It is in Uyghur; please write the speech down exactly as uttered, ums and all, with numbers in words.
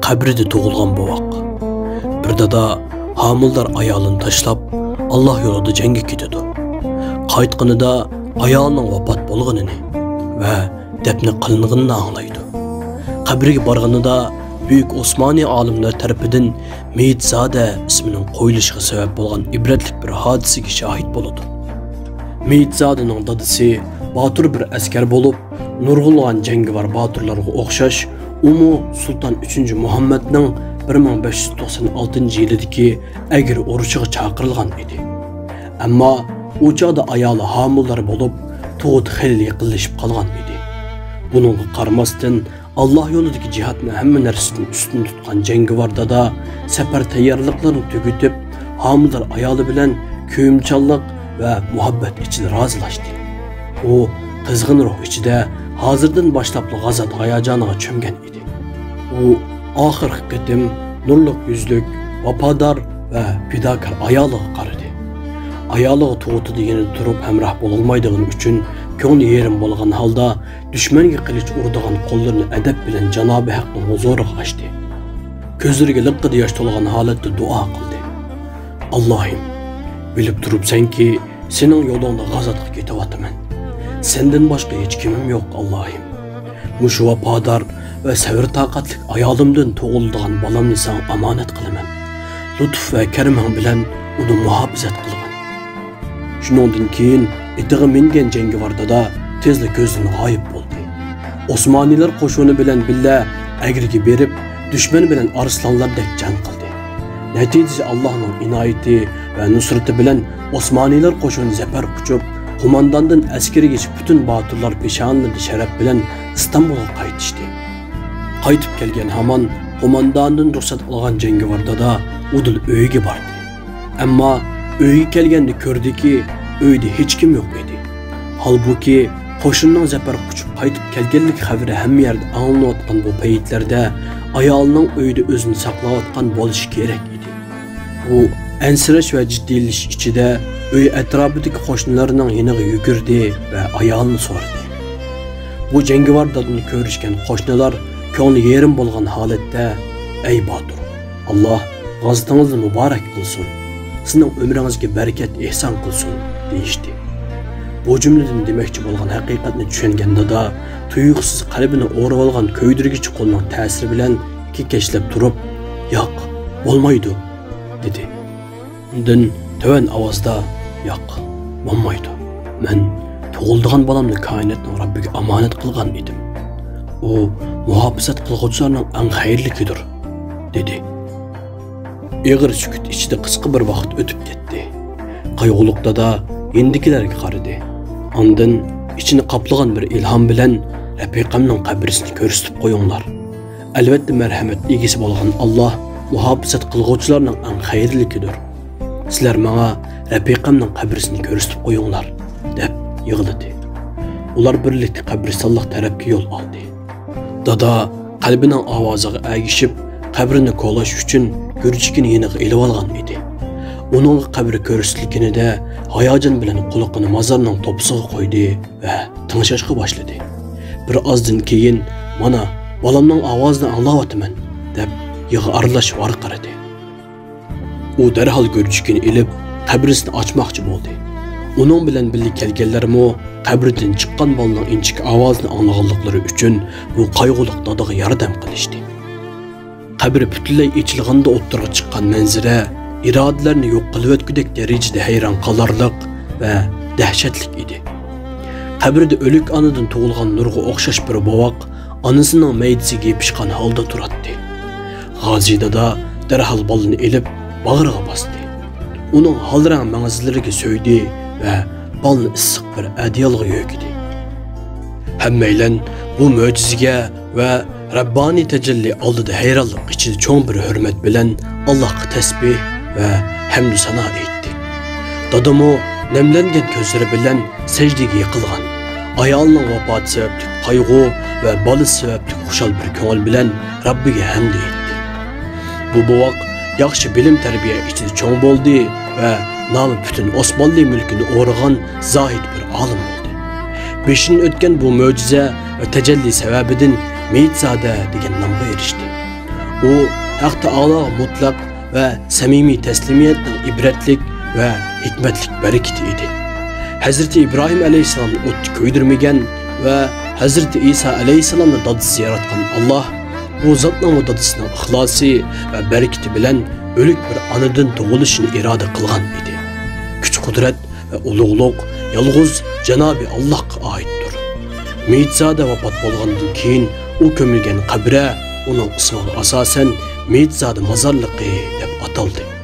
قەبرىدە تۇغۇلغان بوۋاق. بىر دادا ھامىلىدار ئايالىنى تاشلاپ، ئاللا يولىدا جەڭگە كېتىدۇ. قايتقىنىدا ئايالىنىڭ ۋاپات بولغىنىنى ۋە دەپنە قىلىنغىنىنى ئاڭلايدۇ. قەبرىگە بارغىنىدا بۈيۈك ئوسمانىي ئالىملار تەرىپىدىن مېيىتزادە ئىسمىنىڭ قويۇلۇشىغا سەۋەب بولغان ئىبرەتلىك بىر ھادىسىگە شاھىت بولىدۇ. مېيىتزادىنىڭ دادىسى باتۇر بىر ئەسكەر بولۇپ، نۇرغۇنلىغان جەڭگىۋار باتۇرلارغا ئوخشاش، ئۇمۇ سۇلتان ئۈچىنچى مۇھەممەدنىڭ بىر مىڭ بەش يۈز توقسان ئالتىنچى يىلىدىكى ئەگرى ئۇرۇشىغا چاقىرىلغان ئىدى. ئەمما ئۇ چاغدا ئايالى ھامىلىدار بولۇپ، تۇغۇت خېلى يېقىنلىشىپ قالغان ئىدى. بۇنىڭغا قارىماستىن، ئاللا يولىدىكى جىھادنى ھەممە نەرسىدىن ئۈستۈن تۇتقان جەڭگىۋار دادا سەپەر تەييارلىقلىرىنى تۈگىتىپ، ھامىلىدار ئايالى بىلەن كۆيۈمچانلىق ۋە مۇھەببەت ئىچىدە رازىلاشتى. ئۇ قىزغىن روھ ئىچىدە ھازىردىن باشلاپلا غازات ھاياجانىغا چۆمگەن ئىدى. ئۇ ئاخىرقى قېتىم نۇرلۇق يۈزلۈك، ۋاپادار ۋە پىداكار ئايالىغا قارىدى. ئايالىغا تۇغۇتىدا يېنىدا تۇرۇپ ھەمراھ بولالمايدىغىنى ئۈچۈن كۆڭلى يېرىم بولغان ھالدا دۈشمەنگە قىلىچ ئۇرىدىغان قوللىرىنى ئەدەپ بىلەن جانابى ھەقنىڭ ھۇزۇرىغا ئاچتى. كۆزلىرىگە لىققىدە ياش تولغان ھالەتتە دۇئا قىلدى. ئاللاھىم، بىلىپ تۇرۇپسەنكى، سېنىڭ يولۇڭدا غازاتقا كېتىۋاتىمەن. سەندىن باشقا ھېچ كىمىم يوق، ئاللاھىم. مۇشۇ ۋاپادار ۋە سەۋر-تاقەتلىك ئايالىمدىن تۇغۇلىدىغان بالامنى ساڭا ئامانەت قىلىمەن. لۇتۇف ۋە كەرىمىڭ بىلەن ئۇنى مۇھاپىزەت قىلغىن. شۇنىڭدىن كېيىن ئېتىغا مىنگەن جەڭگىۋار دادا تېزلا كۆزدىن غايىب بولدى. ئوسمانىيلار قوشۇنى بىلەن بىللە ئەگرىگە بېرىپ، دۈشمەن بىلەن ئارسلانلاردەك جەڭ قىلدى. نەتىجىسى ئاللاھنىڭ ئىنايىتى ۋە نۇسرىتى بىلەن ئوسمانىيلار قوشۇنى زەپەر قۇچۇپ، قومانداندىن ئەسكىرىگىچە پۈتۈن باتۇرلار پېشانىلىرىدە شەرەپ بىلەن ئىستانبۇلغا قايتىشتى. قايتىپ كەلگەن ھامان قومانداندىن رۇخسەت ئالغان جەڭگىۋار دادا ئۇدۇل ئۆيىگە باردى. ئەمما ئۆيگە كەلگەندە كۆردىكى، ئۆيدە ھېچكىم يوق ئىدى. ھالبۇكى، قوشۇننىڭ زەپەر قۇچۇپ قايتىپ كەلگەنلىك خەۋىرى ھەممە يەردە ئاڭلىنىۋاتقان بۇ پەيتلەردە ئايالىنىڭ ئۆيدە ئۆزىنى ساقلاۋاتقان بولۇشى كېرەك ئىدى. ئۇ ئەنسىرەش ۋە جىددىيلىشىش ئىچىدە ئۆي ئەتراپىدىكى قوشنىلىرىنىڭ يېنىغا يۈگۈردى ۋە ئايالىنى سورىدى. بۇ جەڭگىۋار دادىنى كۆرۈشكەن قوشنىلار كۆڭلى يېرىم بولغان ھالەتتە، ئەي باتۇر، ئاللا غازىتىڭىزنى مۇبارەك قىلسۇن، سىزنىڭ ئۆمرىڭىزگە بەرىكەت ئېھسان قىلسۇن، دېيىشتى. بۇ جۈملىدىن دېمەكچى بولغان ھەقىقەتنى چۈشەنگەن دادا تۇيۇقسىز قەلبىنى ئورىۋالغان كۆيدۈرگۈچى قولنىڭ تەسىرى بىلەن كېكەچلەپ تۇرۇپ، ياق، بولمايدۇ، دېدى. ئاندىن تۆۋەن ئاۋازدا، ياق، بولمايدۇ. مەن تۇغۇلىدىغان بالامنى كائىناتنىڭ رەببىگە ئامانەت قىلغان ئىدىم. ئۇ مۇھاپىزەت قىلغۇچىلارنىڭ ئەڭ خەيرلىكىدۇر، دېدى. ئېغىر سۈكۈت ئىچىدە قىسقا بىر ۋاقىت ئۆتۈپ كەتتى. قايغۇلۇق دادا يېنىدىكىلەرگە قارىدى. ئاندىن ئىچىنى قاپلىغان بىر ئىلھام بىلەن، رەپىقەمنىڭ قەبرىسىنى كۆرسىتىپ قويۇڭلار. ئەلۋەتتە، مەرھەمەت ئىگىسى بولغان ئاللا مۇھاپىزەت قىلغۇچىلارنىڭ ئەڭ خەيرلىكىدۇر. سىلەر ماڭا رەپىقەمنىڭ قەبرىسىنى كۆرسىتىپ قويۇڭلار، دەپ يىغلىدى. ئۇلار بىرلىكتە قەبرىستانلىق تەرەپكە يول ئالدى. دادا قەلبىنىڭ ئاۋازىغا ئەگىشىپ، قەبرىنى كولاش ئۈچۈن گۈرچىكىنى يېنىغا ئېلىۋالغان ئىدى. ئۇنىڭغا قەبرە كۆرسىتىلگىنىدە، ھاياجان بىلەن قۇلىقىنى مازارنىڭ توپىسىغا قويدى ۋە تىڭشاشقا باشلىدى. بىر ئازدىن كېيىن، مانا، بالامنىڭ ئاۋازىنى ئاڭلاۋاتىمەن، دەپ يىغا ئارىلاش ۋارقىرىدى. ئۇ دەرھال گۈرچىكىنى ئېلىپ، قەبرىسىنى ئاچماقچى بولدى. ئۇنىڭ بىلەن بىللە كەلگەنلەرمۇ قەبرىدىن چىققان بالىنىڭ ئىنچىكە ئاۋازىنى ئاڭلىغانلىقلىرى ئۈچۈن بۇ قايغۇلۇق دادىغا ياردەم قىلىشتى. قەبرە پۈتۈنلەي ئېچىلغاندا ئوتتۇرىغا چىققان مەنزىرە ئىرادىلەرنى يوق قىلىۋەتكۈدەك دەرىجىدە ھەيران قالارلىق ۋە دەھشەتلىك ئىدى. قەبرىدە ئۆلۈك ئانىدىن تۇغۇلغان نۇرغا ئوخشاش بىر بوۋاق ئانىسىنىڭ مەيدىسىگە يېپىشقان ھالدا تۇراتتى. غازى دادا دەرھال بالىنى ئېلىپ، باغرىغا باستى. ئۇنىڭ ھال رەڭ مەڭزىلىرىگە سۆيدى ۋە بالىنى ئىسسىق بىر ئەدىيالغا يۆگىدى. ھەممەيلەن بۇ مۆجىزىگە ۋە رەببانىي تەجەللى ئالدىدا ھەيرانلىق ئىچىدە چوڭ بىر ھۆرمەت بىلەن ئاللاھقا تەسبىھ ۋە ھەمدۇ سانا ئېيتتى. دادىمۇ نەملەنگەن كۆزلىرى بىلەن سەجدىگە يىقىلغان، ئايالىنىڭ ۋاپاتى سەۋەبلىك قايغۇ ۋە بالىسى سەۋەبلىك خۇشال بىر كۆڭۈل بىلەن رەببىگە ھەمدۇ ئېيتتى. بۇ بوۋاق ياخشى بىلىم-تەربىيە ئىچىدە چوڭ بولدى ۋە نامى پۈتۈن ئوسمانلى مۈلكىنى ئورىغان زاھىد بىر ئالىم بولدى. بېشىدىن ئۆتكەن بۇ مۆجىزە ۋە تەجەللى سەۋەبىدىن مېيىتزادە دېگەن نامغا ئېرىشتى. ئۇ ھەق تائالاغا مۇتلەق ۋە سەمىمىي تەسلىمىيەتنىڭ ئىبرەتلىك ۋە ھېكمەتلىك بەرىكىتى ئىدى. ھەزرىتى ئىبراھىم ئەلەيھىسسالامنى ئوتتا كۆيدۈرمىگەن ۋە ھەزرىتى ئىسا ئەلەيھىسسالامنى دادىسى ياراتقان ئاللاھ بۇ زاتنىڭمۇ دادىسىنىڭ ئىخلاسى ۋە بەرىكىتى بىلەن ئۆلۈك بىر ئانىدىن تۇغۇلۇشىنى ئىرادە قىلغان ئىدى. كۈچ-قۇدرەت ۋە ئۇلۇغلۇق يالغۇز جانابى ئاللاھقا ئائىتتۇر. مېيىتزادە ۋاپات بولغاندىن كېيىن، ئۇ كۆمۈلگەن قەبرە ئۇنىڭ ئىسمىغا ئاساسەن مېيىتزادە مازارلىقى دەپ ئاتالدى.